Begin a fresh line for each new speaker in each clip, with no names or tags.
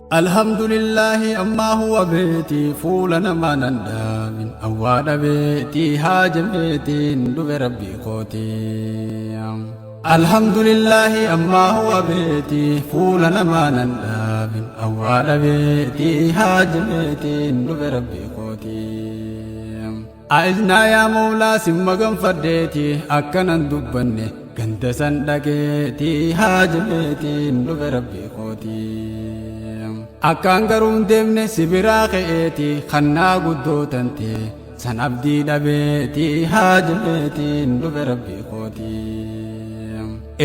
Alhamdulillaahi ammaa huwa beeti fuula namaa nan dhaabin awwaa dhabeeti haajameetiin dhufe rabbii kooti. Alhamdulillaahi ammaa huwa beeti fuula namaa nan dhaabin awwaa dhabeeti haajameetiin dhufe rabbii kooti. A'iznaa yaa Mawlaa sin maganfadheeti akkanan dubbanne ganda san dhaqeeti haajameetiin dhufe rabbii kooti. Akkaan garuu hin deemne si biraa ka'eeti kannaa guddoo tante san abdii dhabeeti haajameetiin dhufe rabbii kooti.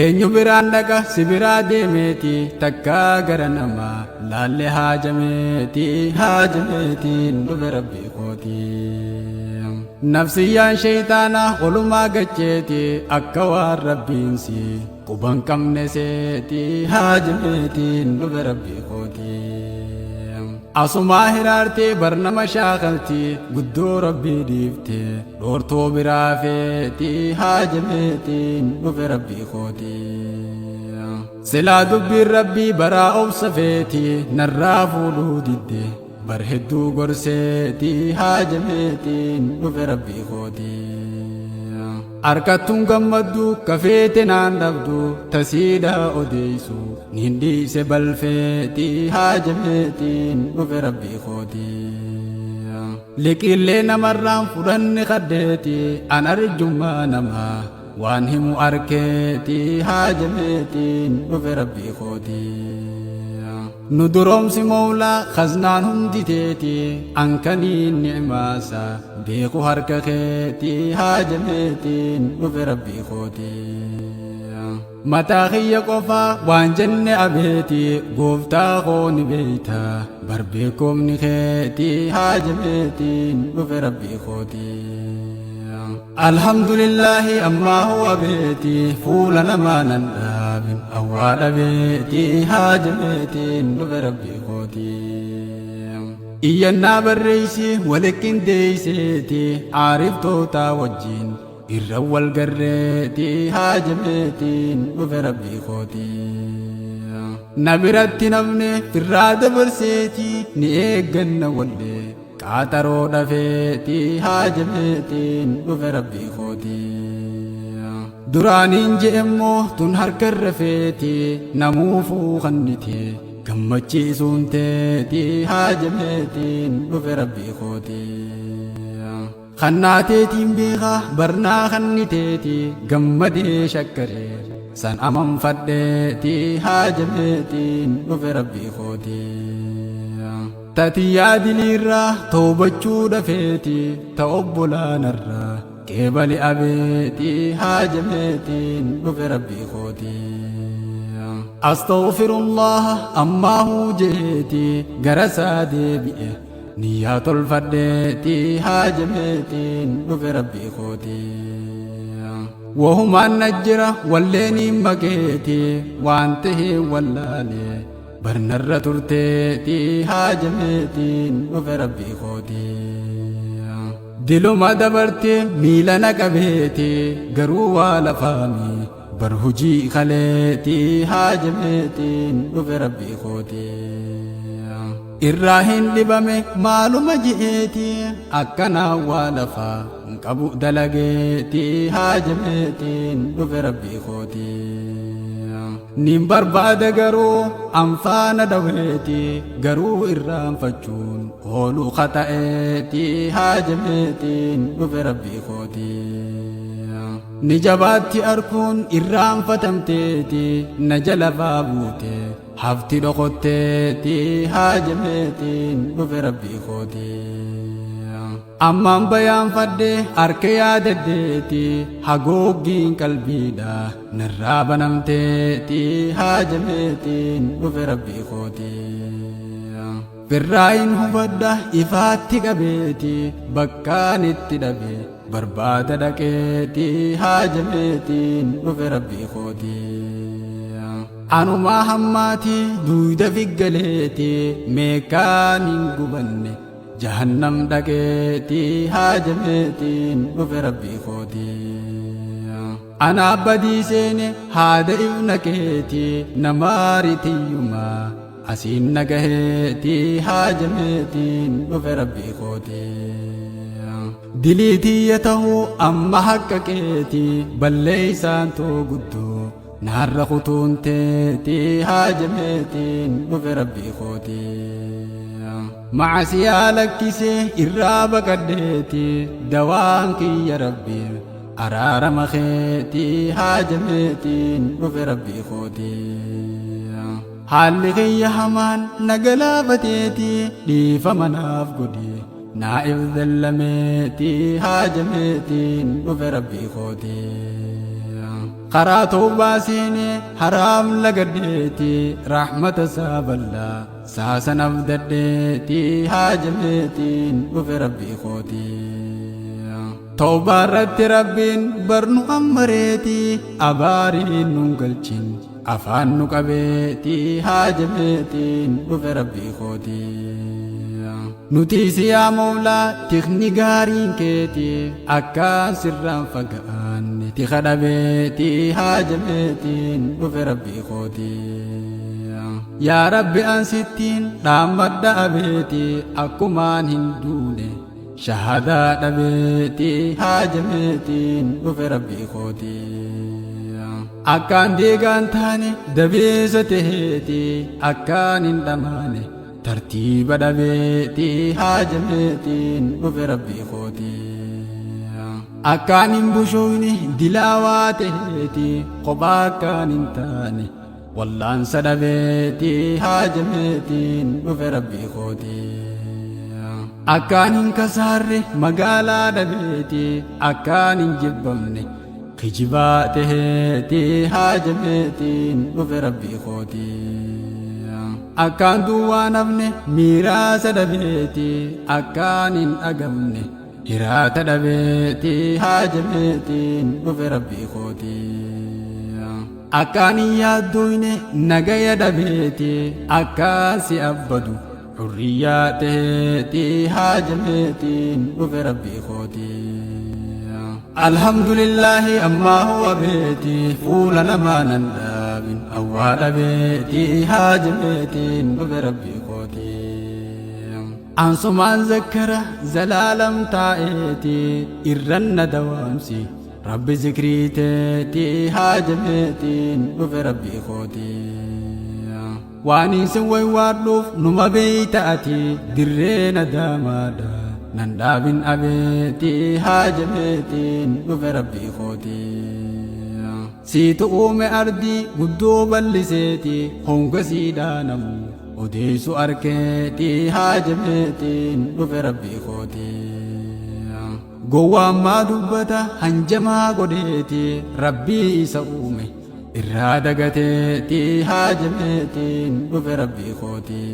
Eenyu biraan dhaqa si biraa deemeeti takkaa gara namaa laalle haajameeti haajameetiin dhufe rabbii kooti. Nafsiyyaan sheyxaana olumaa gacheeti akka waan rabbiin si quban qabne seeti haajameetiin dhufe rabbii kooti. Asumaa hiraartee barnama shaakalti guddoo rabbii dhiifte dhoortoo biraa feeti haajameetiin dhufe rabbii kooti. Silaa dubbiin rabbii baraa obsa feeti narraa fuudhuu didde bar hedduu gorseeti haajameetiin dhufe rabbii kooti. Harkattuun gammaddu kafeete naan dhabdu tasiidha odeessu niin dhiise balfeeti haajameetiin dhufe rabbii kooti. Liqiillee namarraan fudhanne kaddeeti an arjummaa namaa waan himu arkeeti haajameetiin dhufe rabbii kooti. Nu duroomsi Mawlaa khaznaan hundi teeti ankaniin ni'maasa beeku harka keeti haajameetiin dhufe rabbii kooti. Mataa kiyya qofaa waan jenne abeeti gooftaa koo ni beeyta bar beekumni keeti haajameetiin dhufe rabbii kooti. Alhamdulillaahi ammaa huwa beeti fuula namaa nan dhaabin awwaa dhabeeti haajameetiin dhufe rabbii kooti. Iyyannaa barreessi walitti aariftoota wajjin irra wal garreeti haajameetiin dhufe rabbii kooti. Na biratti namni firraa dabarseeti ni eegganna wallee qaaxaroo dhafeeti haajameetiin dhufe rabbii kooti. Duraaniin je'emmoo tun harka irra feeti namuufuu kannite gammachiisuun teeti haajameetiin dhufe rabbii kooti. Kannaateetiin beekaa barnaa kanniteeti gammadee shakkaree san amanfadheeti haajameetiin dhufe rabbii kooti. Tatiyyaa diliirraa toobachuu dhafeeti ta obbolaanarraa qeebali abeeti haajameetiin dhufe rabbii kooti. Astaghfirullah ammaa hujeeti gara isaa deebi'e niyyaa tolfadheeti haajameetiin dhufe rabbii kooti. Wahumaan na jira walleeniin maqeeti waan tahee wallaalee barnarra turteeti haajameetiin dhufe rabbii kooti. Diluma dabarte miila na qabeeti garuu waa lafaami bar hujii kaleeti haajameetiin dhufe rabbii kooti. Irraa hin dhibame maaluma ji'eeti akkanaa waa lafaa hin qabu dalageeti haajameetiin dhufe rabbii kooti. Nin barbaada garuu anfaana dhaweeti garuu irraanfachuun oolu kata'eeti haajameetiin dhufe rabbii kooti. Ni jabaatti arkuun irraanfatamteeti na jala faa buute hafti dhokotteeti haajameetiin dhufe rabbii kooti. Ammaan bayaanfadhe harka yaadaddeeti hagooggiin qalbiidha narraa banamteeti haajameetiin dhufe rabbii kooti. Firraayin hubadha ifaatti qabeeti bakkaan itti dhabe barbaada dhaqeeti haajameetiin dhufe rabbii kooti. Anumaa hammaati duuda figgaleeti meeqaan hin gubanne jahannam dhaqeeti haajameetiin dhufe rabbii kooti. Ana badii seene haada ifna keeti namaaritiyyumaa. Asiin na gaheeti haajameetiin dhufe rabbii kooti. Dilii tiyya tahuu amma haqqa keeti balleeysaan too guddoo naarra kutuun teeti haajameetiin dhufe rabbii kooti. Macasiyaa lakkisee irraa baqadheeti dawaan kiyya rabbii araarama keeti haajameetiin dhufe rabbii kooti. Haalli kiyya hamaan na galaafateeti dhiifama naaf godhi naa'if dallameeti haajameetiin dhufe rabbii kooti. Karaa tawbaa seenee haraam lagadheeti rahmata isaa bal'aa saasan abdadheeti haajameetiin dhufe rabbii kooti. Tawbaa irratti rabbiin barnu ammareeti abaariin nun galchin afaan nu qabeeti haajameetiin dhufe rabbii kooti. Nuti si yaa Mawlaa tikni gaariin keeti akkaan sirraan fagaanne tika dhabeeti haajameetiin dhufe rabbii kooti. Yaa Rabbi an sittiin dhaammadha abeeti akkumaan hin duune shahadaa dhabeeti haajameetiin dhufe rabbii kooti. Akkaan diigaan taane dabeessa taheeti akkaan hin dhamaane tartiiba dhabeeti haajameetiin dhufe rabbii kooti. Akkaan hin bushoyne dilaawaa taheeti kophaa akkaan hin taane wallaansa dhabeeti haajameetiin dhufe rabbii kooti. Akkaan hin kasaarre magaalaa dhabeeti akkaan hin jibbamne kijibaa taheeti haajameetiin dhufe rabbii kooti. Akkaan duwwaa nafne miiraasa dhabeeti akkaan hin dhagamne hiraata dhabeeti haajameetiin dhufe rabbii kooti. Akkaan hin yaaddoyne nagaya dhabeeti akkaan si abbadu hurriyyaa taheeti haajameetiin dhufe rabbii kooti. Alhamdulillahi ammaa huwa beeti fuula namaa nan dhaabin awwaa dhabeeti haajameetiin dhufe rabbii kooti. Ansumaan zakkara zalaalam taa'eeti irranna dawaamsi rabbi zikrii teeti haajameetiin dhufe rabbii kooti. Waan isin waywaadhuuf numa beeyta ati dirree nadaamaadha nan dhaabin abeeti haajameetiin dhufe rabbii kooti. Siitu uume ardii guddoo bal'iseeti honga siidhaanamu odeessu arkeeti haajameetiin dhufe rabbii kooti. Gowwaan maa dubbata hanjamaa godheeti rabbii isa uume irraa dagateeti haajameetiin dhufe rabbii kooti.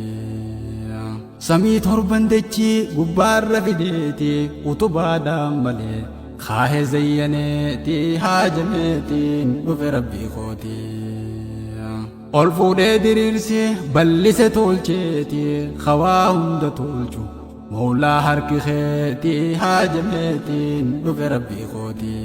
Samii torban dachii gubbaarra fideeti utubaadhaan malee kaahe zayyaneeti haajameetiin dhufe rabbii kooti. Ol fuudhee diriirsee bal'ise tolcheeti hawaa hunda tolchu Mawlaa harki keeti haajameetiin dhufe rabbii kooti.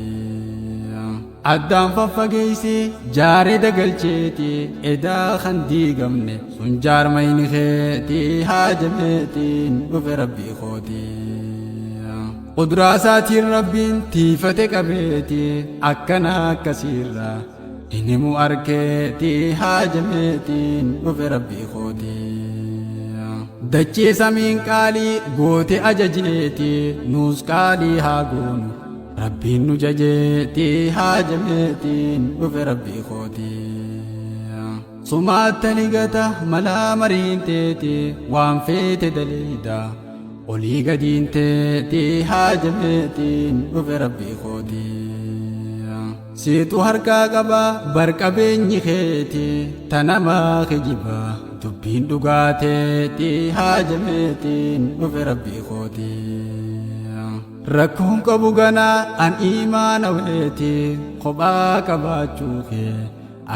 Addaan faffageessee jaaree dagalcheeti edaa kan diigamne sun jaarmayni keeti haajameetiin dhufe rabbii kooti. Quduraa isaatiin rabbiin tiifate qabeeti akkana akkasiirraa hin himu arkeeti haajameetiin dhufe rabbii kooti. Dachee samiin qaalii goote ajajeeti nuus qaalii haa goonu rabbiin nu jajeeti haajameetiin dhufe rabbii kooti. Sumaatta ni gata malaa mariin teeti waan feete daleeyda olii gadiin teeti haajameetiin dhufe rabbii kooti. Siitu harkaa qaba barqabeenyi keeti tanamaa kijibaa dubbiin dhugaa teeti haajameetiin dhufe rabbii kooti. Rakkoon qabu ganaa an imaana weeti kophaa qabaachuu kee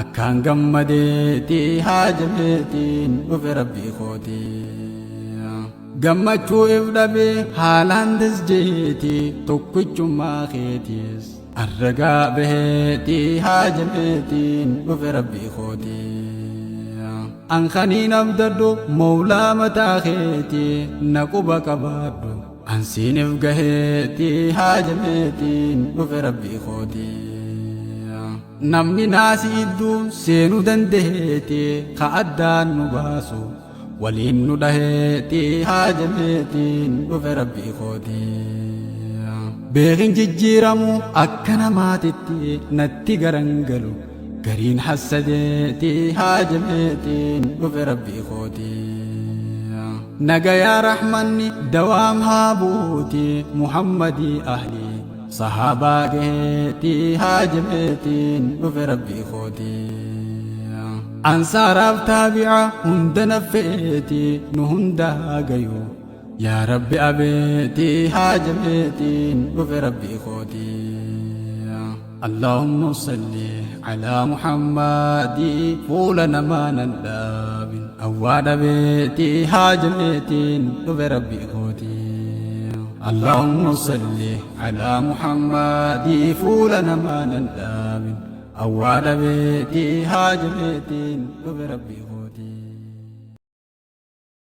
akkaan gammadeeti haajameetiin dhufe rabbii kooti. Gammachuu if dhabee haalaan dasjeeti tokkichummaa keetis arragaa baheeti haajameetiin dhufe rabbii kooti. An kaniin abdadhu mawlaa mataa keeti na quba qabaadhu. An siinif gaheeti haajameetiin dhufe rabbii kooti. Namni naasi idduu seenuu dandaheeti ka addaan nu baasu waliin nu dhaheeti haajameetiin dhufe rabbii kooti. Beekin jijjiiramu akka namaatitti natti garangalu gariin hassadeeti haajameetiin dhufe rabbii kooti. Nagayaa rahmanni dawaam haa buuti Muhammadii ahli sahaabaa gaheeti haajameetiin dhufe rabbii kooti. Ansaaraaf taabi'a hunda naffeeti nu hundaa gayu yaa rabbi abeeti haajameetiin dhufe rabbii kooti. اللهم صل على محمد فول نما نداب أواد بيتي هاجمتين ربي خوتي. اللهم صل على محمد فول نما نداب أواد بيتي هاجمتين ربي خوتي.